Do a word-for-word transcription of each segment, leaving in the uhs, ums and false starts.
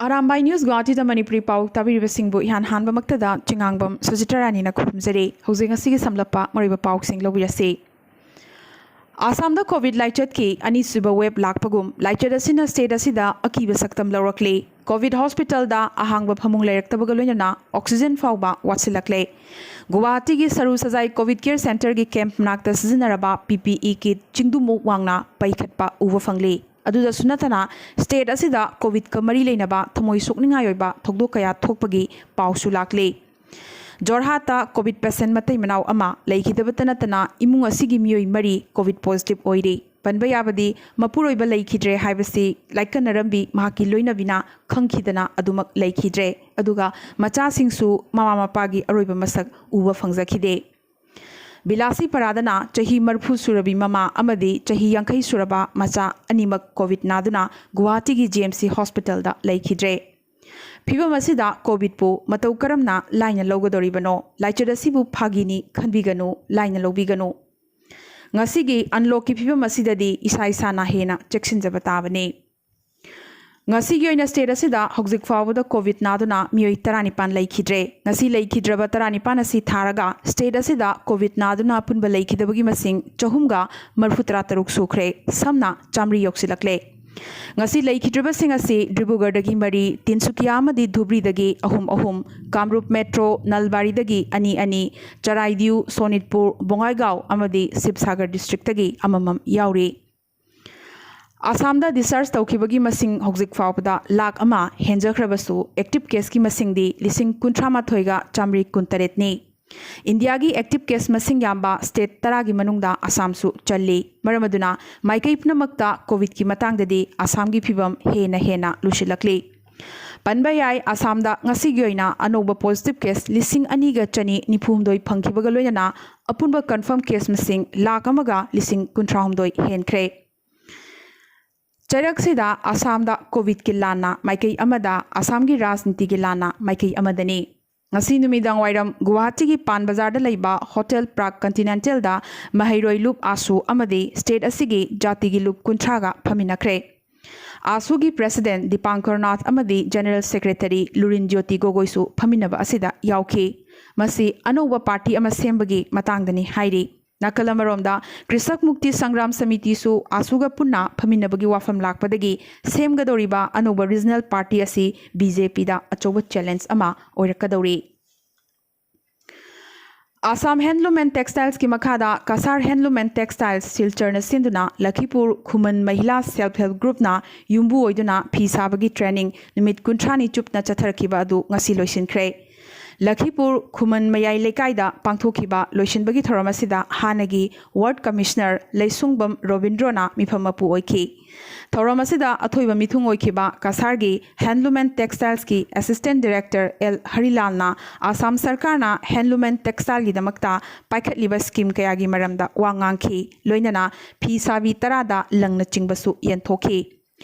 Arambai news ꯒꯨꯋꯥꯍꯥꯇꯤꯗ Manipuri ꯄꯥꯎ ꯇꯥꯕꯤꯔꯤꯕꯁꯤꯡꯕꯨ ꯏꯍꯥꯟ ꯍꯥꯟꯕ ꯃꯛꯇꯗ ꯆꯤꯉꯥꯡꯕꯝ ꯁꯨꯖꯤꯇꯥ ꯔꯥꯅꯤꯅ ꯈꯨꯔꯨꯝꯖꯔꯤ꯫ ꯍꯧꯖꯤꯛ ꯉꯁꯤꯒꯤ ꯁꯝꯂꯞꯄ ꯃꯔꯨꯑꯣꯏꯕ ꯄꯥꯎꯁꯤꯡ ꯂꯧꯕꯤꯔꯁꯤ꯫ ꯑꯁꯥꯝꯗ ꯀꯣꯚꯤꯗ ꯂꯥꯏꯆꯠꯀꯤ ꯑꯅꯤꯁꯨꯕ ꯋꯦꯕ ꯂꯥꯛꯄꯒꯨꯝ ꯂꯥꯏꯆꯠ ꯑꯁꯤꯅ ꯁ꯭ꯇꯦꯠ ꯑꯁꯤꯗ ꯑꯀꯤꯕ ꯁꯛꯇꯝ ꯂꯧꯔꯛꯂꯤ꯫ ꯀꯣꯚꯤꯗ ꯍꯣꯁꯄꯤꯇꯥꯜꯗ ꯑꯍꯥꯡꯕ ꯐꯃꯨꯡ ꯂꯩꯔꯛꯇꯕꯒ ꯂꯣꯏꯅꯅ ꯑꯣꯛꯁꯤꯖꯦꯟ ꯐꯥꯎꯕ ꯋꯥꯠꯁꯤꯜꯂꯛꯂꯦ꯫ ꯒꯨꯋꯥꯍꯥꯇꯤꯒꯤ ꯁꯔꯨ ꯁꯖꯥꯏ ꯀꯣꯚꯤꯗ ꯀꯦꯌꯔ ꯁꯦꯟꯇꯔꯒꯤ ꯀꯦꯝꯞ ꯃꯅꯥꯛꯇ ꯁꯤꯖꯤꯟꯅꯔꯕ ꯄꯤ ꯄꯤ ꯏ ꯀꯤꯠ ꯆꯤꯡꯗꯨꯃꯨꯛ ꯋꯥꯡꯅ ꯄꯩꯈꯠꯄ ꯎꯕ ꯐꯪꯂꯤ꯫ ꯑꯗꯨꯗꯁꯨ ꯅꯠꯇꯅ ꯁ꯭ꯇꯦꯠ ꯑꯁꯤꯗ ꯀꯣꯚꯤꯗꯀ ꯃꯔꯤ ꯂꯩꯅꯕ ꯊꯃꯣꯏ ꯁꯣꯛꯅꯤꯡꯉꯥꯏ ꯑꯣꯏꯕ ꯊꯧꯗꯣꯛ ꯀꯌꯥ ꯊꯣꯛꯄꯒꯤ ꯄꯥꯎꯁꯨ ꯂꯥꯛꯂꯤ꯫ ꯖꯣꯔꯍꯥꯠꯇ ꯀꯣꯚꯤꯗ ꯄꯦꯁꯦꯟ ꯃꯇꯩ ꯃꯅꯥꯎ ꯑꯃ ꯂꯩꯈꯤꯗꯕꯇ ꯅꯠꯇꯅ ꯏꯃꯨꯡ ꯑꯁꯤꯒꯤ ꯃꯤꯑꯣꯏ ꯃꯔꯤ ꯀꯣꯚꯤꯗ ꯄꯣꯖꯤꯇꯤꯚ ꯑꯣꯏꯔꯤ꯫ ꯄꯟꯕ ꯌꯥꯕꯗꯤ ꯃꯄꯨꯔꯣꯏꯕ ꯂꯩꯈꯤꯗ꯭ꯔꯦ ꯍꯥꯏꯕꯁꯤ ꯂꯥꯏꯀꯠꯅꯔꯝꯕꯤ ꯃꯍꯥꯛꯀꯤ ꯂꯣꯏꯅꯕꯤꯅ ꯈꯪꯈꯤꯗꯅ ꯑꯗꯨꯃꯛ ꯂꯩꯈꯤꯗ꯭ꯔꯦ꯫ ꯑꯗꯨꯒ ꯃꯆꯥꯁꯤꯡꯁꯨ ꯃꯃꯥ ꯃꯄꯥꯒꯤ ꯑꯔꯣꯏꯕ ꯃꯁꯛ ꯎꯕ ꯐꯪꯖꯈꯤꯗꯦ꯫ ꯕꯤꯂꯥꯁꯤ ꯄꯔꯥꯗꯅ ꯆꯍꯤ ꯃꯔꯤꯐꯨ ꯁꯨꯔꯕꯤ ꯃꯃꯥ ꯑꯃꯗꯤ ꯆꯍꯤ ꯌꯥꯡꯈꯩ ꯁꯨꯔꯕ ꯃꯆꯥ ꯑꯅꯤꯃꯛ ꯀꯣꯚꯤꯗ ꯅꯥꯗꯨꯅ ꯒꯨꯋꯥꯍꯥꯇꯤꯒꯤ ꯖꯤ ꯑꯦꯝ ꯁꯤ ꯍꯣꯁꯄꯤꯇꯥꯜꯗ ꯂꯩꯈꯤꯗ꯭ꯔꯦ꯫ ꯐꯤꯚꯝ ꯑꯁꯤꯗ ꯀꯣꯚꯤꯗꯄꯨ ꯃꯇꯧ ꯀꯔꯝꯅ ꯂꯥꯏꯅ ꯂꯧꯒꯗꯧꯔꯤꯕꯅꯣ? ꯂꯥꯏꯆꯠ ꯑꯁꯤꯕꯨ ꯐꯥꯒꯤꯅꯤ ꯈꯟꯕꯤꯒꯅꯨ, ꯂꯥꯏꯅ ꯂꯧꯕꯤꯒꯅꯨ꯫ ꯉꯁꯤꯒꯤ ꯑꯟꯂꯣꯛꯀꯤ ꯐꯤꯚꯝ ꯑꯁꯤꯗꯗꯤ ꯏꯁꯥ ꯏꯁꯥꯅ ꯍꯦꯟꯅ ꯆꯦꯛꯁꯤꯟꯖꯕ ꯇꯥꯕꯅꯤ꯫ ꯉꯁꯤꯒꯤ ꯑꯣꯏꯅ ꯁ꯭ꯇꯦꯠ ꯑꯁꯤꯗ ꯍꯧꯖꯤꯛ ꯐꯥꯎꯕꯗ ꯀꯣꯚꯤꯗ ꯅꯥꯗꯨꯅ ꯃꯤꯑꯣꯏ ꯇꯔꯥꯅꯤꯄꯥꯟ ꯂꯩꯈꯤꯗ꯭ꯔꯦ꯫ ꯉꯁꯤ ꯂꯩꯈꯤꯗ꯭ꯔꯕ ꯇꯔꯥꯅꯤꯄꯥꯟ ꯑꯁꯤ ꯊꯥꯔꯒ ꯁ꯭ꯇꯦꯠ ꯑꯁꯤꯗ ꯀꯣꯚꯤꯗ ꯅꯥꯗꯨꯅ ꯑꯄꯨꯟꯕ ꯂꯩꯈꯤꯗꯕꯒꯤ ꯃꯁꯤꯡ ꯆꯍꯨꯝꯒ ꯃꯔꯤꯐꯨ ꯇꯔꯥ ꯇꯔꯨꯛ ꯁꯨꯈ꯭ꯔꯦ꯫ ꯁꯝꯅ ꯆꯥꯃꯔꯤ ꯌꯧꯁꯤꯜꯂꯛꯂꯦ꯫ ꯉꯁꯤ ꯂꯩꯈꯤꯗ꯭ꯔꯕꯁꯤꯡ ꯑꯁꯤ ꯗꯤꯕ꯭ꯔꯨꯒꯔꯗꯒꯤ ꯃꯔꯤ, ꯇꯤꯟꯁꯨꯀꯤꯌꯥ ꯑꯃꯗꯤ ꯙꯨꯕ꯭ꯔꯤꯗꯒꯤ ꯑꯍꯨꯝ ꯑꯍꯨꯝ, ꯀꯥꯝꯔꯨꯞ ꯃꯦꯇ꯭ꯔꯣ, ꯅꯜꯕꯥꯔꯤꯗꯒꯤ ꯑꯅꯤ ꯑꯅꯤ, ꯆꯔꯥꯏꯗꯤꯎ, ꯁꯣꯅꯤꯠꯄꯨꯔ, ꯕꯣꯉꯥꯏꯒꯥꯎ ꯑꯃꯗꯤ ꯁꯤꯕꯁꯥꯒꯔ ꯗꯤꯁꯇ꯭ꯔꯤꯛꯇꯒꯤ ꯑꯃꯃꯝ ꯌꯥꯎꯔꯤ꯫ ꯑꯁꯥꯝꯗ ꯗꯤꯁꯆꯥꯔꯖ ꯇꯧꯈꯤꯕꯒꯤ ꯃꯁꯤꯡ ꯍꯧꯖꯤꯛ ꯐꯥꯎꯕꯗ ꯂꯥꯈ ꯑꯃ ꯍꯦꯟꯖꯈ꯭ꯔꯕꯁꯨ, ꯑꯦꯛꯇꯤꯚ ꯀꯦꯁꯀꯤ ꯃꯁꯤꯡꯗꯤ ꯂꯤꯁꯤꯡ ꯀꯨꯟꯊ꯭ꯔꯥ ꯃꯥꯊꯣꯏꯒ ꯆꯥꯃꯔꯤ ꯀꯨꯟꯇꯔꯦꯠꯅꯤ꯫ ꯏꯟꯗꯤꯌꯥꯒꯤ ꯑꯦꯛꯇꯤꯚ ꯀꯦꯁ ꯃꯁꯤꯡ ꯌꯥꯝꯕ ꯁ꯭ꯇꯦꯠ ꯇꯔꯥꯒꯤ ꯃꯅꯨꯡꯗ ꯑꯁꯥꯝꯁꯨ ꯆꯜꯂꯤ꯫ ꯃꯔꯝ ꯑꯗꯨꯅ ꯃꯥꯏꯀꯩ ꯄꯨꯝꯅꯃꯛꯇ ꯀꯣꯚꯤꯗꯀꯤ ꯃꯇꯥꯡꯗꯗꯤ ꯑꯁꯥꯝꯒꯤ ꯐꯤꯚꯝ ꯍꯦꯟꯅ ꯍꯦꯟꯅ ꯂꯨꯁꯤꯜꯂꯛꯂꯤ꯫ ꯄꯟꯕ ꯌꯥꯏ, ꯑꯁꯥꯝꯗ ꯉꯁꯤꯒꯤ ꯑꯣꯏꯅ ꯑꯅꯧꯕ ꯄꯣꯖꯤꯇꯤꯚ ꯀꯦꯁ ꯂꯤꯁꯤꯡ ꯑꯅꯤꯒ ꯆꯅꯤ ꯅꯤꯐꯨ ꯍꯨꯝꯗꯣꯏ ꯐꯪꯈꯤꯕꯒ ꯂꯣꯏꯅꯅ ꯑꯄꯨꯟꯕ ꯀꯟꯐꯥꯔꯝ ꯀꯦꯁ ꯃꯁꯤꯡ ꯂꯥꯈ ꯑꯃꯒ ꯂꯤꯁꯤꯡ ꯀꯨꯟꯊ꯭ꯔꯥ ꯍꯨꯝꯗꯣꯏ ꯍꯦꯟꯈ꯭ꯔꯦ꯫ ꯆꯩꯔꯛꯁꯤꯗ ꯑꯁꯥꯝꯗ ꯀꯣꯚꯤꯗꯀꯤ ꯂꯥꯟꯅ ꯃꯥꯏꯀꯩ ꯑꯃꯗ, ꯑꯁꯥꯝꯒꯤ ꯔꯥꯖꯅꯤꯇꯤꯒꯤ ꯂꯥꯟꯅ ꯃꯥꯏꯀꯩ ꯑꯃꯗꯅꯤ꯫ ꯉꯁꯤ ꯅꯨꯃꯤꯗꯥꯡ ꯋꯥꯏꯔꯝ ꯒꯨꯋꯥꯍꯥꯇꯤꯒꯤ ꯄꯥꯟ ꯕꯖꯥꯔꯗ ꯂꯩꯕ ꯍꯣꯇꯦꯜ ꯄ꯭ꯔꯥꯒ ꯀꯟꯇꯤꯅꯦꯟꯇꯦꯜꯗ ꯃꯍꯩꯔꯣꯏ ꯂꯨꯞ ꯑꯥꯁꯨ ꯑꯃꯗꯤ ꯁ꯭ꯇꯦꯠ ꯑꯁꯤꯒꯤ ꯖꯥꯇꯤꯒꯤ ꯂꯨꯞ ꯀꯨꯟꯊ꯭ꯔꯥꯒ ꯐꯝꯃꯤꯟꯅꯈ꯭ꯔꯦ꯫ ꯑꯥꯁꯨꯒꯤ ꯄ꯭ꯔꯦꯁꯤꯗꯦꯟꯠ ꯗꯤꯄꯥꯡꯀꯔ ꯅꯥꯊ ꯑꯃꯗꯤ ꯖꯦꯅꯔꯦꯜ ꯁꯦꯀ꯭ꯔꯦꯇꯔꯤ ꯂꯨꯔꯤꯟ ꯖ꯭ꯌꯣꯇꯤ ꯒꯣꯒꯣꯏꯁꯨ ꯐꯝꯃꯤꯟꯅꯕ ꯑꯁꯤꯗ ꯌꯥꯎꯈꯤ꯫ ꯃꯁꯤ ꯑꯅꯧꯕ ꯄꯥꯔꯇꯤ ꯑꯃ ꯁꯦꯝꯕꯒꯤ ꯃꯇꯥꯡꯗꯅꯤ ꯍꯥꯏꯔꯤ꯫ ꯅꯥꯀꯜ ꯑꯃꯔꯣꯝꯗ, ꯀ꯭ꯔꯤꯁꯛ ꯃꯨꯛꯇꯤ ꯁꯪꯒ꯭ꯔꯥꯝ ꯁꯃꯤꯇꯤꯁꯨ ꯑꯥꯁꯨꯒ ꯄꯨꯟꯅ ꯐꯝꯃꯤꯟꯅꯕꯒꯤ ꯋꯥꯐꯝ ꯂꯥꯛꯄꯗꯒꯤ ꯁꯦꯝꯒꯗꯧꯔꯤꯕ ꯑꯅꯧꯕ ꯔꯤꯖꯅꯦꯜ ꯄꯥꯔꯇꯤ ꯑꯁꯤ ꯕꯤ ꯖꯦ ꯄꯤꯗ ꯑꯆꯧꯕ ꯆꯦꯂꯦꯟꯖ ꯑꯃ ꯑꯣꯏꯔꯛꯀꯗꯧꯔꯤ꯫ ꯑꯁꯥꯝ ꯍꯦꯟꯂꯨꯝ ꯑꯦꯟ ꯇꯦꯛꯁꯇꯥꯏꯜꯁꯀꯤ ꯃꯈꯥꯗ ꯀꯁꯥꯔ ꯍꯦꯟꯂꯨꯝ ꯑꯦꯟ ꯇꯦꯛꯁꯇꯥꯏꯜꯁ ꯁꯤꯜꯆꯔꯅ ꯁꯤꯟꯗꯨꯅ ꯂꯈꯤꯄꯨꯔ ꯈꯨꯃꯟ ꯃꯍꯤꯂꯥ ꯁꯦꯜꯐ ꯍꯦꯜꯞ ꯒ꯭ꯔꯨꯞꯅ ꯌꯨꯝꯕꯨ ꯑꯣꯏꯗꯨꯅ ꯐꯤ ꯁꯥꯕꯒꯤ ꯇ꯭ꯔꯦꯅꯤꯡ ꯅꯨꯃꯤꯠ ꯀꯨꯟꯊ꯭ꯔꯥꯅꯤ ꯆꯨꯞꯅ ꯆꯠꯊꯔꯛꯈꯤꯕ ꯑꯗꯨ ꯉꯁꯤ ꯂꯣꯏꯁꯤꯟꯈ꯭ꯔꯦ꯫ ꯂꯈꯤꯄꯨꯔ ꯈꯨꯃꯟ ꯃꯌꯥꯏ ꯂꯩꯀꯥꯏꯗ ꯄꯥꯡꯊꯣꯛꯈꯤꯕ ꯂꯣꯏꯁꯤꯟꯕꯒꯤ ꯊꯧꯔꯝ ꯑꯁꯤꯗ ꯍꯥꯟꯅꯒꯤ ꯋꯥꯔꯗ ꯀꯃꯤꯁꯅꯔ ꯂꯩꯁꯨꯡꯕꯝ ꯔꯣꯕꯤꯟꯗ꯭ꯔꯣꯅ ꯃꯤꯐꯝ ꯃꯄꯨ ꯑꯣꯏꯈꯤ꯫ ꯊꯧꯔꯝ ꯑꯁꯤꯗ ꯑꯊꯣꯏꯕ ꯃꯤꯊꯨꯡ ꯑꯣꯏꯈꯤꯕ ꯀꯁꯥꯔꯒꯤ ꯍꯦꯟꯂꯨꯝ ꯑꯦꯟ ꯇꯦꯛꯁꯇꯥꯏꯜꯁꯀꯤ ꯑꯦꯁꯤꯁꯇꯦꯟꯠ ꯗꯤꯔꯦꯛꯇꯔ ꯑꯦꯜ ꯍꯔꯤꯂꯥꯜꯅ ꯑꯁꯥꯝ ꯁꯔꯀꯥꯔꯅ ꯍꯦꯟꯂꯨꯝ ꯑꯦꯟ ꯇꯦꯛꯁꯇꯥꯏꯜꯒꯤꯗꯃꯛꯇ ꯄꯥꯏꯈꯠꯂꯤꯕ ꯁ꯭ꯀꯤꯝ ꯀꯌꯥꯒꯤ ꯃꯔꯝꯗ ꯋꯥ ꯉꯥꯡꯈꯤ꯫ ꯂꯣꯏꯅꯅ ꯐꯤ ꯁꯥꯕꯤ ꯇꯔꯥꯗ ꯂꯪꯅꯆꯤꯡꯕꯁꯨ ꯌꯦꯟꯊꯣꯛꯈꯤ꯫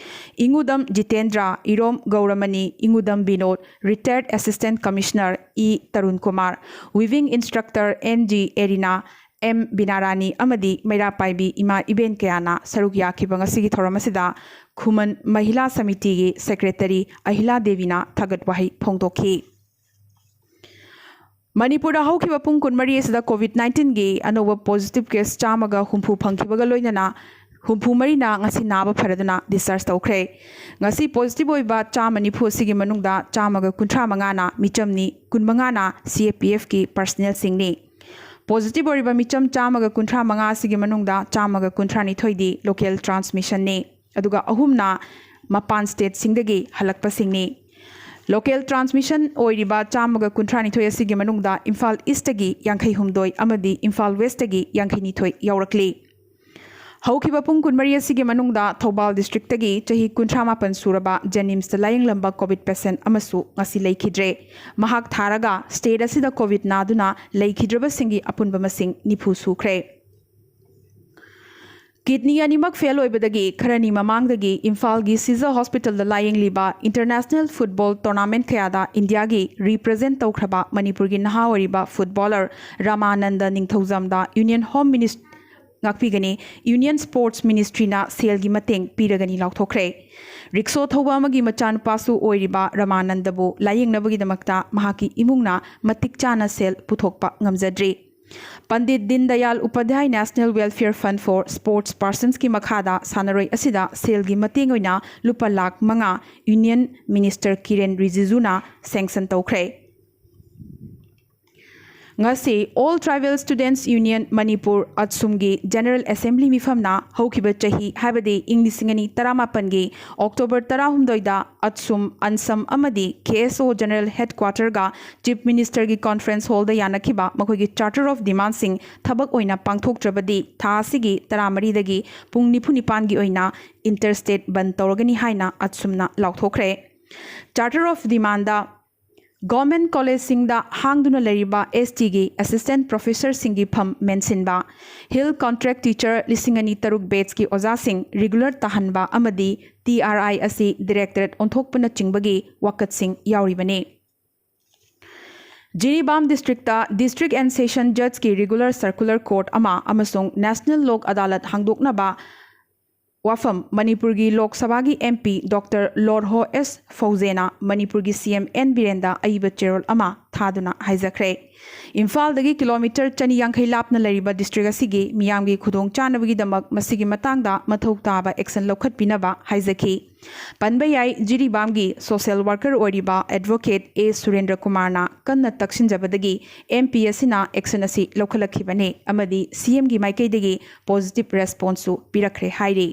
ꯏꯉꯨꯗꯝ ꯖꯤꯇꯦꯟꯗ꯭ꯔ, ꯏꯔꯣꯝ ꯒꯧꯔꯃꯅꯤ, Ingudam Binod, retired assistant commissioner E Tarun Kumar, weaving instructor N G Erina, M ꯕꯤꯅꯥꯔꯥꯅꯤ ꯑꯃꯗꯤ ꯃꯩꯔꯥ ꯄꯥꯏꯕꯤ ꯏꯃꯥ ꯏꯕꯦꯟ ꯀꯌꯥꯅ ꯁꯔꯨꯛ ꯌꯥꯈꯤꯕ ꯉꯁꯤꯒꯤ ꯊꯧꯔꯝ ꯑꯁꯤꯗ ꯈꯨꯃꯟ ꯃꯍꯤꯂꯥ ꯁꯃꯤꯇꯤꯒꯤ ꯁꯦꯀ꯭ꯔꯦꯇꯔꯤ ꯑꯍꯤꯂꯥ ꯗꯦꯕꯤꯅ ꯊꯥꯒꯠ ꯋꯥꯍꯩ ꯐꯣꯡꯗꯣꯛꯈꯤ꯫ ꯃꯅꯤꯄꯨꯔꯗ ꯍꯧꯈꯤꯕ ꯄꯨꯡ ꯀꯨꯟꯃꯔꯤ ꯑꯁꯤꯗ ꯀꯣꯚꯤꯗ ꯅꯥꯏꯟꯇꯤꯟꯒꯤ ꯑꯅꯧꯕ ꯄꯣꯖꯤꯇꯤꯚ ꯀꯦꯁ ꯆꯥꯝꯃꯒ ꯍꯨꯝꯐꯨ ꯐꯪꯈꯤꯕꯒ ꯂꯣꯏꯅꯅ ꯍꯨꯝꯐꯨ ꯃꯔꯤꯅ ꯉꯁꯤ ꯅꯥꯕ ꯐꯔꯗꯨꯅ ꯗꯤꯁꯆꯥꯔꯖ ꯇꯧꯈ꯭ꯔꯦ꯫ ꯉꯁꯤ ꯄꯣꯖꯤꯇꯤꯚ ꯑꯣꯏꯕ ꯆꯥꯝꯃ ꯅꯤꯐꯨ ꯑꯁꯤꯒꯤ ꯃꯅꯨꯡꯗ ꯆꯥꯝꯃꯒ ꯀꯨꯟꯊ꯭ꯔꯥ ꯃꯉꯥꯅ ꯃꯤꯆꯝꯅꯤ, ꯀꯨꯟꯃꯉꯥꯅ ꯁꯤ ꯑꯦ ꯄꯤ ꯑꯦꯐꯀꯤ ꯄꯔꯁꯅꯦꯜꯁꯤꯡꯅꯤ꯫ ꯄꯣꯖꯤꯇꯤꯚ ꯑꯣꯏꯔꯤꯕ ꯃꯤꯆꯝ ꯆꯥꯝꯃꯒ ꯀꯨꯟꯊ꯭ꯔꯥ ꯃꯉꯥ ꯑꯁꯤꯒꯤ ꯃꯅꯨꯡꯗ ꯆꯥꯝꯃꯒ ꯀꯨꯟꯊ꯭ꯔꯥ ꯅꯤꯊꯣꯏꯗꯤ ꯂꯣꯀꯦꯜ ꯇ꯭ꯔꯥꯟꯁꯃꯤꯁꯟꯅꯤ, ꯑꯗꯨꯒ ꯑꯍꯨꯝꯅ ꯃꯄꯥꯟ ꯁ꯭ꯇꯦꯠꯁꯤꯡꯗꯒꯤ ꯍꯜꯂꯛꯄꯁꯤꯡꯅꯤ꯫ ꯂꯣꯀꯦꯜ ꯇ꯭ꯔꯥꯟꯁꯃꯤꯁꯟ ꯑꯣꯏꯔꯤꯕ ꯆꯥꯝꯃꯒ ꯀꯨꯟꯊ꯭ꯔꯥ ꯅꯤꯊꯣꯏ ꯑꯁꯤꯒꯤ ꯃꯅꯨꯡꯗ ꯏꯝꯐꯥꯜ ꯏꯁꯇꯒꯤ ꯌꯥꯡꯈꯩ ꯍꯨꯝꯗꯣꯏ ꯑꯃꯗꯤ ꯏꯝꯐꯥꯜ ꯋꯦꯁꯇꯒꯤ ꯌꯥꯡꯈꯩ ꯅꯤꯊꯣꯏ ꯌꯥꯎꯔꯛꯂꯤ꯫ ꯍꯧꯈꯤꯕ ꯄꯨꯡ ꯀꯨꯟꯃꯔꯤ ꯑꯁꯤꯒꯤ ꯃꯅꯨꯡꯗ ꯊꯧꯕꯥꯜ ꯗꯤꯁꯇ꯭ꯔꯤꯛꯇꯒꯤ ꯆꯍꯤ ꯀꯨꯟꯊ꯭ꯔꯥ ꯃꯥꯄꯟ ꯁꯨꯔꯕ ꯖꯦꯅꯤꯝꯁꯇ ꯂꯥꯌꯦꯡꯂꯝꯕ ꯀꯣꯚꯤꯗ ꯄꯦꯁꯦꯟꯠ ꯑꯃꯁꯨ ꯉꯁꯤ ꯂꯩꯈꯤꯗ꯭ꯔꯦ꯫ ꯃꯍꯥꯛ ꯊꯥꯔꯒ ꯁ꯭ꯇꯦꯠ ꯑꯁꯤꯗ ꯀꯣꯚꯤꯗ ꯅꯥꯗꯨꯅ ꯂꯩꯈꯤꯗ꯭ꯔꯕꯁꯤꯡꯒꯤ ꯑꯄꯨꯟꯕ ꯃꯁꯤꯡ ꯅꯤꯐꯨ ꯁꯨꯈ꯭ꯔꯦ꯫ ꯀꯤꯗꯅꯤ ꯑꯅꯤꯃꯛ ꯐꯦꯜ ꯑꯣꯏꯕꯗꯒꯤ ꯈꯔꯅꯤ ꯃꯃꯥꯡꯗꯒꯤ ꯏꯝꯐꯥꯜꯒꯤ ꯁꯤꯖ ꯍꯣꯁꯄꯤꯇꯥꯜꯗ ꯂꯥꯌꯦꯡꯂꯤꯕ ꯏꯟꯇꯔꯅꯦꯁꯅꯦꯜ ꯐꯨꯠꯕꯣꯜ ꯇꯣꯔꯅꯥꯃꯦꯟꯠ ꯀꯌꯥꯗ ꯏꯟꯗꯤꯌꯥꯒꯤ ꯔꯤꯄ꯭ꯔꯖꯦꯟꯠ ꯇꯧꯈ꯭ꯔꯕ ꯃꯅꯤꯄꯨꯔꯒꯤ ꯅꯍꯥ ꯑꯣꯏꯔꯤꯕ ꯐꯨꯠꯕꯣꯂꯔ ꯔꯥꯃꯥꯅꯟꯗ ꯅꯤꯡꯊꯧꯖꯝꯗ ꯌꯨꯅꯤꯌꯟ ꯍꯣꯝ ꯃꯤꯅꯤꯁ-, ꯉꯥꯛꯄꯤꯒꯅꯤ꯫ Union Sports Ministryꯅ ꯁꯦꯜꯒꯤ ꯃꯇꯦꯡ ꯄꯤꯔꯒꯅꯤ ꯂꯥꯎꯊꯣꯛꯈ꯭ꯔꯦ꯫ ꯔꯤꯛꯁꯣ ꯊꯧꯕ ꯑꯃꯒꯤ ꯃꯆꯥꯅꯨꯄꯥꯁꯨ ꯑꯣꯏꯔꯤꯕ ꯔꯃꯥꯅꯟꯗꯕꯨ ꯂꯥꯌꯦꯡꯅꯕꯒꯤꯗꯃꯛꯇ ꯃꯍꯥꯛꯀꯤ ꯏꯃꯨꯡꯅ ꯃꯇꯤꯛ ꯆꯥꯅ ꯁꯦꯜ ꯄꯨꯊꯣꯛꯄ ꯉꯝꯖꯗ꯭ꯔꯤ꯫ ꯄꯟꯗꯤꯠ ꯗꯤꯟ Dayal Upadhyay National Welfare Fund for Sports Personsꯀꯤ ꯃꯈꯥꯗ ꯁꯥꯟꯅꯔꯣꯏ ꯑꯁꯤꯗ ꯁꯦꯜꯒꯤ ꯃꯇꯦꯡ ꯑꯣꯏꯅ ꯂꯨꯄꯥ ꯂꯥꯈ ꯃꯉꯥ Union Minister ꯀꯤꯔꯦꯟ ꯔꯤꯖꯤꯖꯨꯅ sanction ꯇꯧꯈ꯭ꯔꯦ꯫ ꯉꯁꯤ All Tribal Students Union Manipur, ꯑꯠꯁꯨꯝꯒꯤ General Assembly ꯃꯤꯐꯝꯅ ꯍꯧꯈꯤꯕ ꯆꯍꯤ, ꯍꯥꯏꯕꯗꯤ ꯏꯪ ꯂꯤꯁꯤꯡ ꯑꯅꯤ ꯇꯔꯥꯃꯥꯄꯟꯒꯤ October ꯇꯔꯥꯍꯨꯝꯗꯣꯏꯗ ꯑꯠꯁꯨꯝ, ꯑꯟꯁꯝ ꯑꯃꯗꯤ KSO General Headquarterꯒ Chief Ministerꯒꯤ Conference Hallꯗ ꯌꯥꯅꯈꯤꯕ ꯃꯈꯣꯏꯒꯤ Charter of Demandꯁꯤꯡ ꯊꯕꯛ ꯑꯣꯏꯅ ꯄꯥꯡꯊꯣꯛꯇ꯭ꯔꯕꯗꯤ ꯊꯥ ꯑꯁꯤꯒꯤ ꯇꯔꯥꯃꯔꯤꯗꯒꯤ ꯄꯨꯡ ꯅꯤꯐꯨ ꯅꯤꯄꯥꯟꯒꯤ ꯑꯣꯏꯅ interstate ꯕꯟ ꯇꯧꯔꯒꯅꯤ ꯍꯥꯏꯅ ꯑꯠꯁꯨꯝꯅ ꯂꯥꯎꯊꯣꯛꯈ꯭ꯔꯦ꯫ Charter of Demandꯗ Government Collegeꯁꯤꯡꯗ ꯍꯥꯡꯗꯨꯅ ꯂꯩꯔꯤꯕ STꯒꯤ Assistant Professorꯁꯤꯡꯒꯤ ꯐꯝ ꯃꯦꯟꯁꯤꯟꯕ, Hill Contract Teacher ꯂꯤꯁꯤꯡ ꯑꯅꯤ ꯇꯔꯨꯛ batchꯀꯤ ꯑꯣꯖꯥꯁꯤꯡ regular ꯇꯥꯍꯟꯕ ꯑꯃꯗꯤ TRI ꯑꯁꯤ Directorate ꯑꯣꯟꯊꯣꯛꯄꯅꯆꯤꯡꯕꯒꯤ ꯋꯥꯀꯠꯁꯤꯡ ꯌꯥꯎꯔꯤꯕꯅꯤ꯫ Jiribam districtꯇ District and Session Judgeꯀꯤ regular circular court ꯑꯃ ꯑꯃꯁꯨꯡ National ꯂꯣꯛ ꯑꯗꯥꯂꯠ ꯍꯥꯡꯗꯣꯛꯅꯕ ꯋꯥꯐꯝ ꯃꯅꯤꯄꯨꯔꯒꯤ ꯂꯣꯛ ꯁꯚꯥꯒꯤ MP Doctor ꯂꯣꯔꯍꯣ ꯑꯦꯁ ꯐꯧꯖꯦꯅ ꯃꯅꯤꯄꯨꯔꯒꯤ CM ꯑꯦꯟ ꯕꯤꯔꯦꯟꯗ ꯑꯏꯕ ꯆꯦꯔꯣꯜ ꯑꯃ ꯊꯥꯗꯨꯅ ꯍꯥꯏꯖꯈ꯭ꯔꯦ꯫ ꯏꯝꯐꯥꯜꯗꯒꯤ kilometre ꯆꯅꯤ ꯌꯥꯡꯈꯩ ꯂꯥꯞꯅ ꯂꯩꯔꯤꯕ district ꯑꯁꯤꯒꯤ ꯃꯤꯌꯥꯝꯒꯤ ꯈꯨꯗꯣꯡꯆꯥꯅꯕꯒꯤꯗꯃꯛ ꯃꯁꯤꯒꯤ ꯃꯇꯥꯡꯗ ꯃꯊꯧ ꯇꯥꯕ action ꯂꯧꯈꯠꯄꯤꯅꯕ ꯍꯥꯏꯖꯈꯤ꯫ ꯄꯟꯕ ꯌꯥꯏ, ꯖꯤꯔꯤꯕꯥꯝꯒꯤ social worker ꯑꯣꯏꯔꯤꯕ Advocate ꯑꯦ ꯁꯨꯔꯦꯟꯗ꯭ꯔ ꯀꯨꯃꯥꯔꯅ ꯀꯟꯅ ꯇꯛꯁꯤꯟꯖꯕꯗꯒꯤ MP ꯑꯁꯤꯅ action ꯑꯁꯤ ꯂꯧꯈꯠꯂꯛꯈꯤꯕꯅꯤ ꯑꯃꯗꯤ CMꯒꯤ ꯃꯥꯏꯀꯩꯗꯒꯤ positive responseꯁꯨ ꯄꯤꯔꯛꯈ꯭ꯔꯦ ꯍꯥꯏꯔꯤ꯫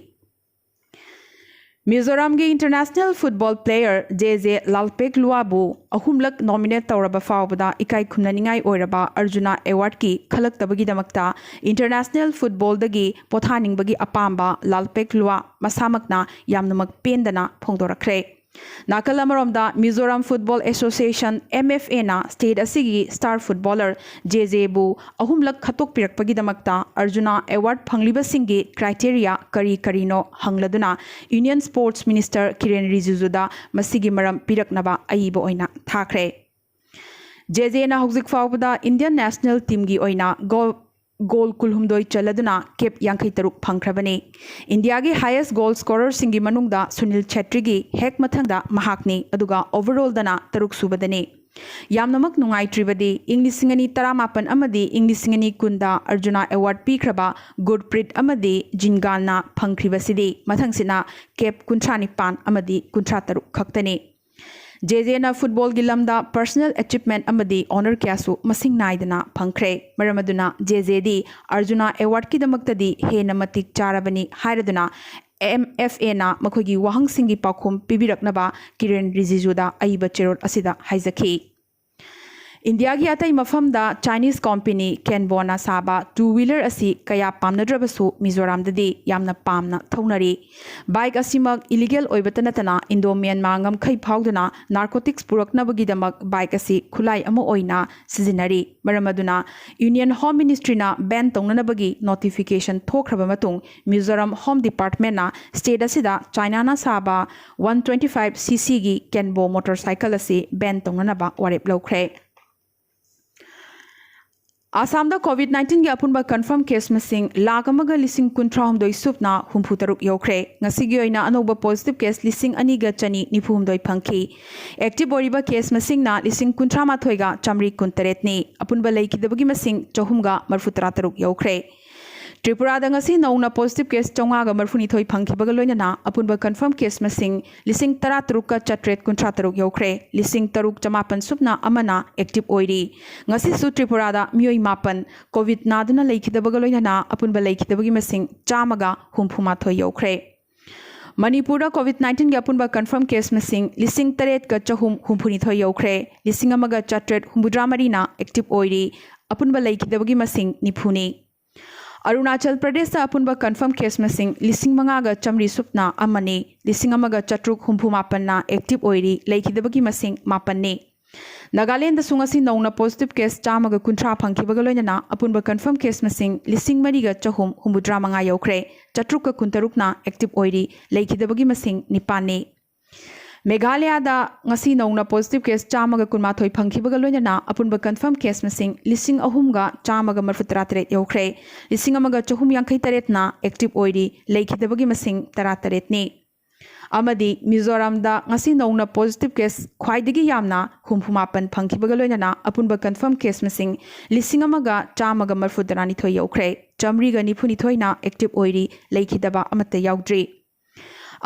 ꯃꯤꯖꯣꯔꯥꯝꯒꯤ international football player J J ꯂꯥꯜꯄꯦꯛꯂꯨꯋꯥꯕꯨ ꯑꯍꯨꯝꯂꯛ nominate ꯇꯧꯔꯕ ꯐꯥꯎꯕꯗ ꯏꯀꯥꯏ ꯈꯨꯝꯅꯅꯤꯡꯉꯥꯏ ꯑꯣꯏꯔꯕ ꯑꯔꯖꯨꯅꯥ awardꯀꯤ ꯈꯜꯂꯛꯇꯕꯒꯤꯗꯃꯛꯇ international footballꯗꯒꯤ ꯄꯣꯊꯥꯅꯤꯡꯕꯒꯤ ꯑꯄꯥꯝꯕ ꯂꯥꯜꯄꯦꯛꯂꯨꯋꯥ ꯃꯁꯥꯃꯛꯅ ꯌꯥꯝꯅꯃꯛ ꯄꯦꯟꯗꯅ ꯐꯣꯡꯗꯣꯔꯛꯈ꯭ꯔꯦ꯫ ꯅꯥꯀꯜ ꯑꯃꯔꯣꯝꯗ, Mizoram Football Association, MFAꯅ state ꯑꯁꯤꯒꯤ star footballer ꯖꯦ ꯖꯦꯕꯨ ꯑꯍꯨꯝꯂꯛ ꯈꯠꯇꯣꯛꯄꯤꯔꯛꯄꯒꯤꯗꯃꯛꯇ ꯑꯔꯖꯨꯅꯥ award ꯐꯪꯂꯤꯕꯁꯤꯡꯒꯤ criteria ꯀꯔꯤ ꯀꯔꯤꯅꯣ ꯍꯪꯂꯗꯨꯅ Union Sports Minister ꯀꯤꯔꯦꯟ ꯔꯤꯖꯤꯖꯨꯗ ꯃꯁꯤꯒꯤ ꯃꯔꯝ ꯄꯤꯔꯛꯅꯕ ꯑꯏꯕ ꯑꯣꯏꯅ ꯊꯥꯈ꯭ꯔꯦ꯫ ꯖꯦ ꯖꯦꯅ ꯍꯧꯖꯤꯛ ꯐꯥꯎꯕꯗ Indian national teamꯒꯤ ꯑꯣꯏꯅ goal ꯒꯣꯜ ꯀꯨꯟꯍꯨꯝꯗꯣꯏ ꯆꯜꯂꯗꯨꯅ ꯀꯦꯞ ꯌꯥꯡꯈꯩ ꯇꯔꯨꯛ ꯐꯪꯈ꯭ꯔꯕꯅꯤ꯫ ꯏꯟꯗꯤꯌꯥꯒꯤ highest goal scorerꯁꯤꯡꯒꯤ ꯃꯅꯨꯡꯗ ꯁꯨꯅꯤꯜ ꯆꯦꯇ꯭ꯔꯤꯒꯤ ꯍꯦꯛ ꯃꯊꯪꯗ ꯃꯍꯥꯛꯅꯤ, ꯑꯗꯨꯒ overallꯗꯅ ꯇꯔꯨꯛ ꯁꯨꯕꯗꯅꯤ꯫ ꯌꯥꯝꯅꯃꯛ ꯅꯨꯡꯉꯥꯏꯇ꯭ꯔꯤꯕꯗꯤ ꯏꯪ ꯂꯤꯁꯤꯡ ꯑꯅꯤ ꯇꯔꯥꯃꯥꯄꯟ ꯑꯃꯗꯤ ꯏꯪ ꯂꯤꯁꯤꯡ ꯑꯅꯤ ꯀꯨꯟꯗ ꯑꯔꯖꯨꯅꯥ award ꯄꯤꯈ꯭ꯔꯕ ꯒꯨꯔꯄ꯭ꯔꯤꯠ ꯑꯃꯗꯤ ꯖꯤꯟꯒꯥꯟꯅ ꯐꯪꯈ꯭ꯔꯤꯕꯁꯤꯗꯤ ꯃꯊꯪꯁꯤꯠꯅ ꯀꯦꯞ ꯀꯨꯟꯊ꯭ꯔꯥ ꯅꯤꯄꯥꯟ ꯑꯃꯗꯤ ꯀꯨꯟꯊ꯭ꯔꯥ ꯇꯔꯨꯛ ꯈꯛꯇꯅꯤ꯫ ꯖꯦꯖꯦꯅ ꯐꯨꯠꯕꯣꯜꯒꯤ ꯂꯝꯗ personal achievement ꯑꯃꯗꯤ honor ꯀꯌꯥꯁꯨ ꯃꯁꯤꯡ ꯅꯥꯏꯗꯅ ꯐꯪꯈ꯭ꯔꯦ꯫ ꯃꯔꯝ ꯑꯗꯨꯅ ꯖꯦꯖꯦꯗꯤ ꯑꯔꯖꯨꯅꯥ awardꯀꯤꯗꯃꯛꯇꯗꯤ ꯍꯦꯟꯅ ꯃꯇꯤꯛ ꯆꯥꯔꯕꯅꯤ ꯍꯥꯏꯔꯗꯨꯅ M F Aꯅ ꯃꯈꯣꯏꯒꯤ ꯋꯥꯍꯪꯁꯤꯡꯒꯤ ꯄꯥꯎꯈꯨꯝ ꯄꯤꯕꯤꯔꯛꯅꯕ ꯀꯤꯔꯦꯟ ꯔꯤꯖꯤꯖꯨꯗ ꯑꯏꯕ ꯆꯦꯔꯣꯜ ꯑꯁꯤꯗ ꯍꯥꯏꯖꯈꯤ꯫ ꯏꯟꯗꯤꯌꯥꯒꯤ ꯑꯇꯩ ꯃꯐꯝꯗ Chinese company Kenwoꯅ ꯁꯥꯕ two wheeler ꯑꯁꯤ ꯀꯌꯥ ꯄꯥꯝꯅꯗ꯭ꯔꯕꯁꯨ ꯃꯤꯖꯣꯔꯥꯝꯗꯗꯤ ꯌꯥꯝꯅ ꯄꯥꯝꯅ ꯊꯧꯅꯔꯤ꯫ Bike ꯑꯁꯤꯃꯛ illegal ꯑꯣꯏꯕꯇ ꯅꯠꯇꯅ Indo Myanmar ꯉꯝꯈꯩ ꯐꯥꯎꯗꯨꯅ narcotics ꯄꯨꯔꯛꯅꯕꯒꯤꯗꯃꯛ bike ꯑꯁꯤ ꯈꯨꯠꯂꯥꯏ ꯑꯃ ꯑꯣꯏꯅ ꯁꯤꯖꯤꯟꯅꯔꯤ꯫ ꯃꯔꯝ ꯑꯗꯨꯅ Union Home Ministryꯅ ban ꯇꯧꯅꯅꯕꯒꯤ notification ꯊꯣꯛꯈ꯭ꯔꯕ ꯃꯇꯨꯡ Mizoram Home Departmentꯅ state ꯑꯁꯤꯗ Chinaꯅ ꯁꯥꯕ one twenty five ccꯒꯤ Kenwo motorcycle ꯑꯁꯤ ban ꯇꯧꯅꯅꯕ ꯋꯥꯔꯦꯞ ꯂꯧꯈ꯭ꯔꯦ꯫ ꯑꯁꯥꯝꯗ COVID nineteenꯒꯤ ꯑꯄꯨꯟꯕ confirm case ꯃꯁꯤꯡ ꯂꯥꯈ ꯑꯃꯒ ꯂꯤꯁꯤꯡ ꯀꯨꯟꯊ꯭ꯔꯥ ꯍꯨꯝꯗꯣꯏ ꯁꯨꯞꯅ ꯍꯨꯝꯐꯨ ꯇꯔꯨꯛ ꯌꯧꯈ꯭ꯔꯦ꯫ ꯉꯁꯤꯒꯤ ꯑꯣꯏꯅ ꯑꯅꯧꯕ positive case ꯂꯤꯁꯤꯡ ꯑꯅꯤꯒ ꯆꯅꯤ ꯅꯤꯐꯨ ꯍꯨꯝꯗꯣꯏ ꯐꯪꯈꯤ꯫ Active ꯑꯣꯏꯔꯤꯕ case ꯃꯁꯤꯡꯅ ꯂꯤꯁꯤꯡ ꯀꯨꯟꯊ꯭ꯔꯥ ꯃꯥꯊꯣꯏꯒ ꯆꯥꯃꯔꯤ ꯀꯨꯟ ꯇꯔꯦꯠꯅꯤ꯫ ꯑꯄꯨꯟꯕ ꯂꯩꯈꯤꯗꯕꯒꯤ ꯃꯁꯤꯡ ꯆꯍꯨꯝꯒ ꯃꯔꯤꯐꯨ ꯇꯔꯥ ꯇꯔꯨꯛ ꯌꯧꯈ꯭ꯔꯦ꯫ ꯇ꯭ꯔꯤꯄꯨꯔꯥꯗ ꯉꯁꯤ ꯅꯧꯅ positive case ꯆꯥꯝꯃꯉꯥꯒ ꯃꯔꯤꯐꯨꯅꯤꯊꯣꯏ ꯐꯪꯈꯤꯕꯒ ꯂꯣꯏꯅꯅ ꯑꯄꯨꯟꯕ confirm case ꯃꯁꯤꯡ ꯂꯤꯁꯤꯡ ꯇꯔꯥ ꯇꯔꯨꯛꯀ ꯆꯥꯇ꯭ꯔꯦꯠ ꯀꯨꯟꯊ꯭ꯔꯥ ꯇꯔꯨꯛ ꯌꯧꯈ꯭ꯔꯦ꯫ ꯂꯤꯁꯤꯡ ꯇꯔꯨꯛ ꯆꯃꯥꯄꯟ ꯁꯨꯞꯅ ꯑꯃꯅ active ꯑꯣꯏꯔꯤ꯫ ꯉꯁꯤꯁꯨ ꯇ꯭ꯔꯤꯄꯨꯔꯥꯗ ꯃꯤꯑꯣꯏ ꯃꯥꯄꯟ COVID ꯅꯥꯗꯨꯅ ꯂꯩꯈꯤꯗꯕꯒ ꯂꯣꯏꯅꯅ ꯑꯄꯨꯟꯕ ꯂꯩꯈꯤꯗꯕꯒꯤ ꯃꯁꯤꯡ ꯆꯥꯝꯃꯒ ꯍꯨꯝꯐꯨ ꯃꯥꯊꯣꯏ ꯌꯧꯈ꯭ꯔꯦ꯫ ꯃꯅꯤꯄꯨꯔꯗ COVID nineteenꯒꯤ ꯑꯄꯨꯟꯕ confirm case ꯃꯁꯤꯡ ꯂꯤꯁꯤꯡ ꯇꯔꯦꯠꯀ ꯆꯍꯨꯝ ꯍꯨꯝꯐꯨꯅꯤꯊꯣꯏ ꯌꯧꯈ꯭ꯔꯦ꯫ ꯂꯤꯁꯤꯡ ꯑꯃꯒ ꯆꯥꯇ꯭ꯔꯦꯠ ꯍꯨꯝꯐꯨꯇꯔꯥ ꯃꯔꯤꯅ active ꯑꯣꯏꯔꯤ꯫ ꯑꯄꯨꯟꯕ ꯂꯩꯈꯤꯗꯕꯒꯤ ꯃꯁꯤꯡ ꯅꯤꯐꯨꯅꯤ꯫ ꯑꯔꯨꯅꯥꯆꯜ ꯄ꯭ꯔꯗꯦꯁꯇ ꯑꯄꯨꯟꯕ confirm case ꯃꯁꯤꯡ ꯂꯤꯁꯤꯡ ꯃꯉꯥꯒ ꯆꯥꯃꯔꯤ ꯁꯨꯞꯅ ꯑꯃꯅꯤ꯫ ꯂꯤꯁꯤꯡ ꯑꯃꯒ ꯆꯥꯇ꯭ꯔꯨꯛ ꯍꯨꯝꯐꯨ ꯃꯥꯄꯟꯅ active ꯑꯣꯏꯔꯤ꯫ ꯂꯩꯈꯤꯗꯕꯒꯤ ꯃꯁꯤꯡ ꯃꯥꯄꯟꯅꯤ꯫ ꯅꯥꯒꯥꯂꯦꯟꯗꯁꯨ ꯉꯁꯤ ꯅꯧꯅ positive case ꯆꯥꯝꯃꯒ ꯀꯨꯟꯊ꯭ꯔꯥ ꯐꯪꯈꯤꯕꯒ ꯂꯣꯏꯅꯅ ꯑꯄꯨꯟꯕ confirm case ꯃꯁꯤꯡ ꯂꯤꯁꯤꯡ ꯃꯔꯤꯒ ꯆꯍꯨꯝ ꯍꯨꯝꯐꯨꯇꯔꯥ ꯃꯉꯥ ꯌꯧꯈ꯭ꯔꯦ꯫ ꯆꯥꯇ꯭ꯔꯨꯛꯀ ꯀꯨꯟꯇꯔꯨꯛꯅ active ꯑꯣꯏꯔꯤ꯫ ꯂꯩꯈꯤꯗꯕꯒꯤ ꯃꯁꯤꯡ ꯅꯤꯄꯥꯟꯅꯤ꯫ ꯃꯦꯘꯥꯂꯌꯥꯗ ꯉꯁꯤ ꯅꯧꯅ positive case ꯆꯥꯝꯃꯒ ꯀꯨꯟꯃꯥꯊꯣꯏ ꯐꯪꯈꯤꯕꯒ ꯂꯣꯏꯅꯅ ꯑꯄꯨꯟꯕ confirm case ꯃꯁꯤꯡ ꯂꯤꯁꯤꯡ ꯑꯍꯨꯝꯒ ꯆꯥꯝꯃꯒ ꯃꯔꯤꯐꯨ ꯇꯔꯥ ꯇꯔꯦꯠ ꯌꯧꯈ꯭ꯔꯦ꯫ ꯂꯤꯁꯤꯡ ꯑꯃꯒ ꯆꯍꯨꯝ ꯌꯥꯡꯈꯩ ꯇꯔꯦꯠꯅ active ꯑꯣꯏꯔꯤ꯫ ꯂꯩꯈꯤꯗꯕꯒꯤ ꯃꯁꯤꯡ ꯇꯔꯥ ꯇꯔꯦꯠꯅꯤ꯫ ꯑꯃꯗꯤ ꯃꯤꯖꯣꯔꯥꯝꯗ ꯉꯁꯤ ꯅꯧꯅ positive case ꯈ꯭ꯋꯥꯏꯗꯒꯤ ꯌꯥꯝꯅ ꯍꯨꯝꯐꯨ ꯃꯥꯄꯟ ꯐꯪꯈꯤꯕꯒ ꯂꯣꯏꯅꯅ ꯑꯄꯨꯟꯕ confirm case ꯃꯁꯤꯡ ꯂꯤꯁꯤꯡ ꯑꯃꯒ ꯆꯥꯝꯃꯒ ꯃꯔꯤꯐꯨ ꯇꯔꯥꯅꯤꯊꯣꯏ ꯌꯧꯈ꯭ꯔꯦ꯫ ꯆꯥꯃꯔꯤꯒ ꯅꯤꯐꯨꯅꯤꯊꯣꯏꯅ active ꯑꯣꯏꯔꯤ꯫ ꯂꯩꯈꯤꯗꯕ ꯑꯃꯠꯇ ꯌꯥꯎꯗ꯭ꯔꯤ꯫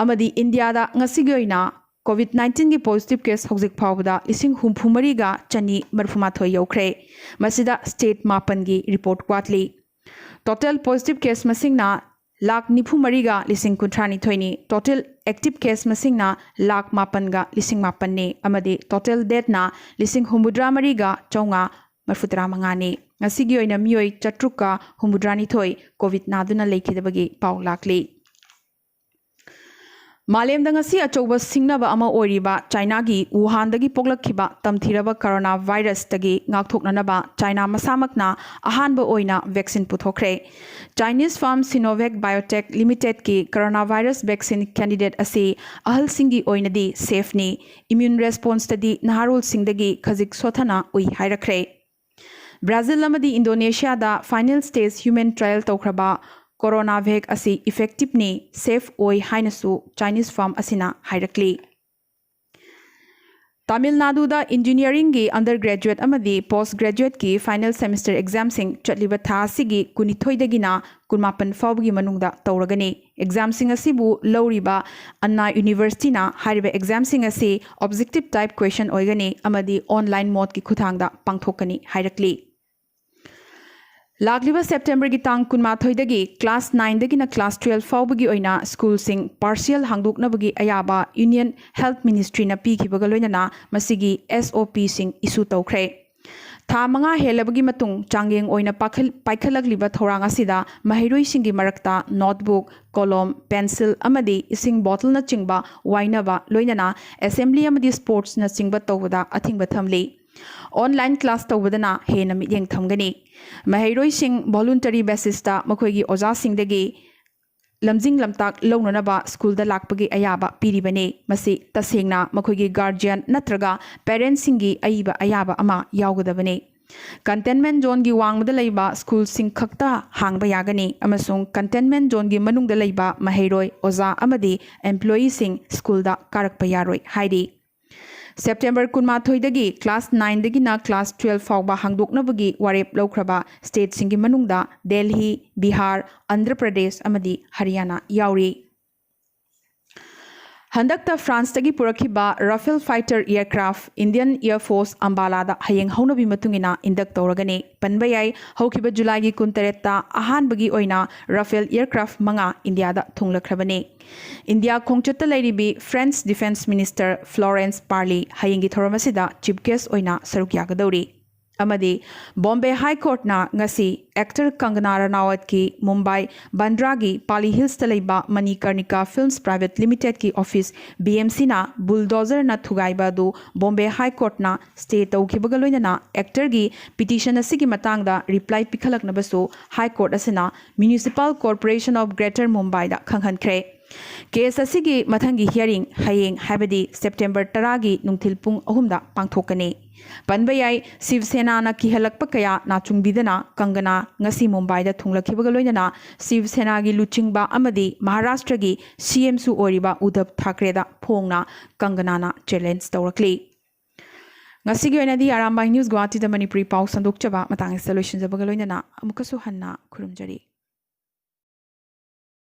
ꯑꯃꯗꯤ ꯏꯟꯗꯤꯌꯥꯗ ꯉꯁꯤꯒꯤ ꯑꯣꯏꯅ COVID nineteenꯒꯤ positive case ꯍꯧꯖꯤꯛ ꯐꯥꯎꯕꯗ ꯂꯤꯁꯤꯡ ꯍꯨꯝꯐꯨ ꯃꯔꯤꯒ ꯆꯅꯤ ꯃꯔꯤꯐꯨ ꯃꯥꯊꯣꯏ ꯌꯧꯈ꯭ꯔꯦ꯫ ꯃꯁꯤꯗ state ꯃꯥꯄꯟꯒꯤ report ꯋꯥꯠꯂꯤ꯫ Total positive case ꯃꯁꯤꯡꯅ ꯂꯥꯈ ꯅꯤꯐꯨ ꯃꯔꯤꯒ ꯂꯤꯁꯤꯡ ꯀꯨꯟꯊ꯭ꯔꯥ ꯅꯤꯊꯣꯏꯅꯤ꯫ Total active case ꯃꯁꯤꯡꯅ ꯂꯥꯈ ꯃꯥꯄꯟꯒ ꯂꯤꯁꯤꯡ ꯃꯥꯄꯟꯅꯤ꯫ ꯑꯃꯗꯤ total deathꯅ ꯂꯤꯁꯤꯡ ꯍꯨꯝꯐꯨꯇꯔꯥ ꯃꯔꯤꯒ ꯆꯥꯝꯃꯉꯥ ꯃꯔꯤꯐꯨꯇꯔꯥ ꯃꯉꯥꯅꯤ꯫ ꯉꯁꯤꯒꯤ ꯑꯣꯏꯅ ꯃꯤꯑꯣꯏ ꯆꯥꯇ꯭ꯔꯨꯛꯀ ꯍꯨꯝꯐꯨꯇꯔꯥꯅꯤꯊꯣꯏ COVID ꯅꯥꯗꯨꯅ ꯂꯩꯈꯤꯗꯕꯒꯤ ꯄꯥꯎ ꯂꯥꯛꯂꯤ꯫ ꯃꯥꯂꯦꯝꯗ ꯉꯁꯤ ꯑꯆꯧꯕ ꯁꯤꯡꯅꯕ ꯑꯃ ꯑꯣꯏꯔꯤꯕ ꯆꯥꯏꯅꯥꯒꯤ ꯋꯨꯍꯥꯟꯗꯒꯤ ꯄꯣꯛꯂꯛꯈꯤꯕ ꯇꯝꯊꯤꯔꯕ corona virusꯇꯒꯤ ꯉꯥꯛꯊꯣꯛꯅꯅꯕ ꯆꯥꯏꯅꯥ ꯃꯁꯥꯃꯛꯅ ꯑꯍꯥꯟꯕ ꯑꯣꯏꯅ vaccine ꯄꯨꯊꯣꯛꯈ꯭ꯔꯦ꯫ Chinese firm Sinovac Biotech Limitedꯀꯤ corona virus vaccine candidate ꯑꯁꯤ ꯑꯍꯜꯁꯤꯡꯒꯤ ꯑꯣꯏꯅꯗꯤ safeꯅꯤ꯫ Immune responseꯇꯗꯤ ꯅꯍꯥꯔꯣꯜꯁꯤꯡꯗꯒꯤ ꯈꯖꯤꯛ ꯁꯣꯊꯅ ꯎꯏ ꯍꯥꯏꯔꯛꯈ꯭ꯔꯦ꯫ ꯕ꯭ꯔꯥꯖꯤꯜ ꯑꯃꯗꯤ ꯏꯟꯗꯣꯅꯦꯁꯤꯌꯥꯗ final stage human trial ꯇꯧꯈ꯭ꯔꯕ CoronaVac ꯑꯁꯤ effectiveꯅꯤ, safe ꯑꯣꯏ ꯍꯥꯏꯅꯁꯨ Chinese firm ꯑꯁꯤꯅ ꯍꯥꯏꯔꯛꯂꯤ꯫ ꯇꯥꯃꯤꯜ ꯅꯥꯗꯨꯗ engineeringꯒꯤ undergraduate ꯑꯃꯗꯤ postgraduateꯀꯤ final semester examꯁꯤꯡ ꯆꯠꯂꯤꯕ ꯊꯥ ꯑꯁꯤꯒꯤ ꯀꯨꯟꯅꯤꯊꯣꯏꯗꯒꯤꯅ ꯀꯨꯟꯃꯥꯄꯟ ꯐꯥꯎꯕꯒꯤ ꯃꯅꯨꯡꯗ ꯇꯧꯔꯒꯅꯤ꯫ Examꯁꯤꯡ ꯑꯁꯤꯕꯨ ꯂꯧꯔꯤꯕ ꯑꯟꯅꯥ Universityꯅ ꯍꯥꯏꯔꯤꯕ examꯁꯤꯡ ꯑꯁꯤ objective type question ꯑꯣꯏꯒꯅꯤ ꯑꯃꯗꯤ online modeꯀꯤ ꯈꯨꯠꯊꯥꯡꯗ ꯄꯥꯡꯊꯣꯛꯀꯅꯤ ꯍꯥꯏꯔꯛꯂꯤ꯫ ꯂꯥꯛꯂꯤꯕ Septemberꯒꯤ ꯇꯥꯡ ꯀꯨꯟꯃꯥꯊꯣꯏꯗꯒꯤ class nineꯗꯒꯤꯅ class twelve ꯐꯥꯎꯕꯒꯤ ꯑꯣꯏꯅ schoolꯁꯤꯡ partial ꯍꯥꯡꯗꯣꯛꯅꯕꯒꯤ ꯑꯌꯥꯕ Union Health Ministryꯅ ꯄꯤꯈꯤꯕꯒ ꯂꯣꯏꯅꯅ ꯃꯁꯤꯒꯤ SOPꯁꯤꯡ issue ꯇꯧꯈ꯭ꯔꯦ꯫ ꯊꯥ ꯃꯉꯥ ꯍꯦꯜꯂꯕꯒꯤ ꯃꯇꯨꯡ ꯆꯥꯡꯌꯦꯡ ꯑꯣꯏꯅ ꯄꯥꯈꯜ-, ꯄꯥꯏꯈꯠꯂꯛꯂꯤꯕ ꯊꯧꯔꯥꯡ ꯑꯁꯤꯗ ꯃꯍꯩꯔꯣꯏꯁꯤꯡꯒꯤ ꯃꯔꯛꯇ notebook, ꯀꯣꯂꯣꯝ, pencil ꯑꯃꯗꯤ ꯏꯁꯤꯡ bottleꯅꯆꯤꯡꯕ ꯋꯥꯏꯅꯕ, ꯂꯣꯏꯅꯅ assembly ꯑꯃꯗꯤ sportsꯅꯆꯤꯡꯕ ꯇꯧꯕꯗ ꯑꯊꯤꯡꯕ ꯊꯝꯂꯤ꯫ Online class ꯇꯧꯕꯗꯅ ꯍꯦꯟꯅ ꯃꯤꯠꯌꯦꯡ ꯊꯝꯒꯅꯤ꯫ ꯃꯍꯩꯔꯣꯏꯁꯤꯡ voluntary basisꯇ ꯃꯈꯣꯏꯒꯤ ꯑꯣꯖꯥꯁꯤꯡꯗꯒꯤ ꯂꯝꯖꯤꯡ ꯂꯝꯇꯥꯛ ꯂꯧꯅꯅꯕ ꯁ꯭ꯀꯨꯜꯗ ꯂꯥꯛꯄꯒꯤ ꯑꯌꯥꯕ ꯄꯤꯔꯤꯕꯅꯤ꯫ ꯃꯁꯤ ꯇꯁꯦꯡꯅ ꯃꯈꯣꯏꯒꯤ ꯒꯥꯔꯖꯤꯌꯟ ꯅꯠꯇ꯭ꯔꯒ ꯄꯦꯔꯦꯟꯁꯁꯤꯡꯒꯤ ꯑꯏꯕ ꯑꯌꯥꯕ ꯑꯃ ꯌꯥꯎꯒꯗꯕꯅꯤ꯫ ꯀꯟꯇꯦꯟꯃꯦꯟ ꯖꯣꯟꯒꯤ ꯋꯥꯡꯃꯗ ꯂꯩꯕ ꯁ꯭ꯀꯨꯜꯁꯤꯡ ꯈꯛꯇ ꯍꯥꯡꯕ ꯌꯥꯒꯅꯤ ꯑꯃꯁꯨꯡ ꯀꯟꯇꯦꯟꯃꯦꯟ ꯖꯣꯟꯒꯤ ꯃꯅꯨꯡꯗ ꯂꯩꯕ ꯃꯍꯩꯔꯣꯏ, ꯑꯣꯖꯥ ꯑꯃꯗꯤ ꯑꯦꯝꯄ꯭ꯂꯣꯌꯤꯁꯤꯡ ꯁ꯭ꯀꯨꯜꯗ ꯀꯥꯔꯛꯄ ꯌꯥꯔꯣꯏ ꯍꯥꯏꯔꯤ꯫ ꯁꯦꯞꯇꯦꯝꯕꯔ ꯀꯨꯟꯃꯥꯊꯣꯏꯗꯒꯤ ꯀ꯭ꯂꯥꯁ ꯅꯥꯏꯟꯗꯒꯤꯅ ꯀ꯭ꯂꯥꯁ ꯇꯨꯌꯦꯜꯐ ꯐꯥꯎꯕ ꯍꯥꯡꯗꯣꯛꯅꯕꯒꯤ ꯋꯥꯔꯦꯞ ꯂꯧꯈ꯭ꯔꯕ ꯁ꯭ꯇꯦꯠꯁꯤꯡꯒꯤ ꯃꯅꯨꯡꯗ ꯗꯦꯜꯍꯤ, ꯕꯤꯍꯥꯔ, ꯑꯟꯙ꯭ꯔ ꯄ꯭ꯔꯗꯦꯁ ꯑꯃꯗꯤ ꯍꯔꯤꯌꯥꯅꯥ ꯌꯥꯎꯔꯤ꯫ ꯍꯟꯗꯛꯇ ꯐ꯭ꯔꯥꯟꯁꯇꯒꯤ ꯄꯨꯔꯛꯈꯤꯕ Rafale fighter aircraft Indian air force ꯑꯝꯕꯥꯂꯥꯗ ꯍꯌꯦꯡ ꯍꯧꯅꯕꯤ ꯃꯇꯨꯡ ꯏꯟꯅ ꯏꯟꯗꯛ ꯇꯧꯔꯒꯅꯤ꯫ ꯄꯟꯕ ꯌꯥꯏ, ꯍꯧꯈꯤꯕ ꯖꯨꯂꯥꯏꯒꯤ ꯀꯨꯟꯇꯔꯦꯠꯇ ꯑꯍꯥꯟꯕꯒꯤ ꯑꯣꯏꯅ ꯔꯥꯐꯦꯜ ꯑꯦꯌꯔꯀ꯭ꯔꯥꯐ ꯃꯉꯥ ꯏꯟꯗꯤꯌꯥꯗ ꯊꯨꯡꯂꯛꯈ꯭ꯔꯕꯅꯤ꯫ ꯏꯟꯗꯤꯌꯥ ꯈꯣꯡꯆꯠꯇ ꯂꯩꯔꯤꯕꯤ French defence minister Florence Parly ꯍꯌꯦꯡꯒꯤ ꯊꯧꯔꯝ ꯑꯁꯤꯗ ꯆꯤꯐ ꯒꯦꯁ ꯑꯣꯏꯅ ꯁꯔꯨꯛ ꯌꯥꯒꯗꯧꯔꯤ꯫ ꯑꯃꯗꯤ ꯕꯣꯝꯕꯦ ꯍꯥꯏ ꯀꯣꯔꯠꯅ ꯉꯁꯤ ꯑꯦꯛꯇꯔ ꯀꯪꯒꯅꯥ ꯔꯅꯥꯋꯠꯀꯤ ꯃꯨꯝꯕꯥꯏ ꯕꯟꯗ꯭ꯔꯥꯒꯤ ꯄꯥꯂꯤ ꯍꯤꯜꯁꯇ ꯂꯩꯕ ꯃꯅꯤꯀꯔꯅꯤꯀꯥ ꯐꯤꯜꯝꯁ ꯄ꯭ꯔꯥꯏꯚꯦꯠ ꯂꯤꯃꯤꯇꯦꯗꯀꯤ ꯑꯣꯐꯤꯁ, ꯕꯤ ꯑꯦꯝ ꯁꯤꯅ ꯕꯨꯜꯗꯣꯖꯔꯅ ꯊꯨꯒꯥꯏꯕ ꯑꯗꯨ ꯕꯣꯝꯕꯦ ꯍꯥꯏ ꯀꯣꯔꯠꯅ ꯁ꯭ꯇꯦ ꯇꯧꯈꯤꯕꯒ ꯂꯣꯏꯅꯅ ꯑꯦꯛꯇꯔꯒꯤ ꯄꯤꯇꯤꯁꯟ ꯑꯁꯤꯒꯤ ꯃꯇꯥꯡꯗ ꯔꯤꯄ꯭ꯂꯥꯏ ꯄꯤꯈꯠꯂꯛꯅꯕꯁꯨ ꯍꯥꯏ ꯀꯣꯔꯠ ꯑꯁꯤꯅ ꯃ꯭ꯌꯨꯅꯤꯁꯤꯄꯥꯜ ꯀꯣꯔꯄꯣꯔꯦꯁꯟ ꯑꯣꯐ ꯒ꯭ꯔꯦꯇꯔ ꯃꯨꯝꯕꯥꯏꯗ ꯈꯪꯍꯟꯈ꯭ꯔꯦ꯫ ꯀꯦꯁ ꯑꯁꯤꯒꯤ ꯃꯊꯪꯒꯤ ꯍꯤꯌꯔꯤꯡ ꯍꯌꯦꯡ, ꯍꯥꯏꯕꯗꯤ ꯁꯦꯞꯇꯦꯝꯕꯔ ꯇꯔꯥꯒꯤ ꯅꯨꯡꯊꯤꯜ ꯄꯨꯡ ꯑꯍꯨꯝꯗ ꯄꯥꯡꯊꯣꯛꯀꯅꯤ꯫ ꯄꯟꯕ ꯌꯥꯏ, ꯁꯤꯕ ꯁꯦꯅꯥꯅ ꯀꯤꯍꯜꯂꯛꯄ ꯀꯌꯥ ꯅꯥꯆꯨꯡꯕꯤꯗꯅ ꯀꯪꯒꯅꯥ ꯉꯁꯤ ꯃꯨꯝꯕꯥꯏꯗ ꯊꯨꯡꯂꯛꯈꯤꯕꯒ ꯂꯣꯏꯅꯅ ꯁꯤꯕ ꯁꯦꯅꯥꯒꯤ ꯂꯨꯆꯤꯡꯕ ꯑꯃꯗꯤ ꯃꯍꯥꯔꯥꯁꯇ꯭ꯔꯒꯤ ꯁꯤ ꯑꯦꯝꯁꯨ ꯑꯣꯏꯔꯤꯕ ꯎꯗꯕ ꯊꯥꯀ꯭ꯔꯦꯗ ꯐꯣꯡꯅ ꯀꯪꯒꯅꯥꯅ ꯆꯦꯂꯦꯟꯖ ꯇꯧꯔꯛꯂꯤ꯫ ꯉꯁꯤꯒꯤ ꯑꯣꯏꯅꯗꯤ ꯑꯔꯥꯝꯕꯥꯏ ꯅ꯭ꯌꯨꯁ ꯒꯨꯋꯥꯍꯥꯇꯤꯗ ꯃꯅꯤꯄꯨꯔꯤ ꯄꯥꯎ ꯁꯟꯗꯣꯛꯆꯕ ꯃꯇꯥꯡ ꯑꯁꯤꯗ ꯂꯣꯏꯁꯤꯟꯖꯕꯒ ꯂꯣꯏꯅꯅ ꯑꯃꯨꯛꯀꯁꯨ ꯍꯟꯅ ꯈꯨꯔꯨꯝꯖꯔꯤ꯫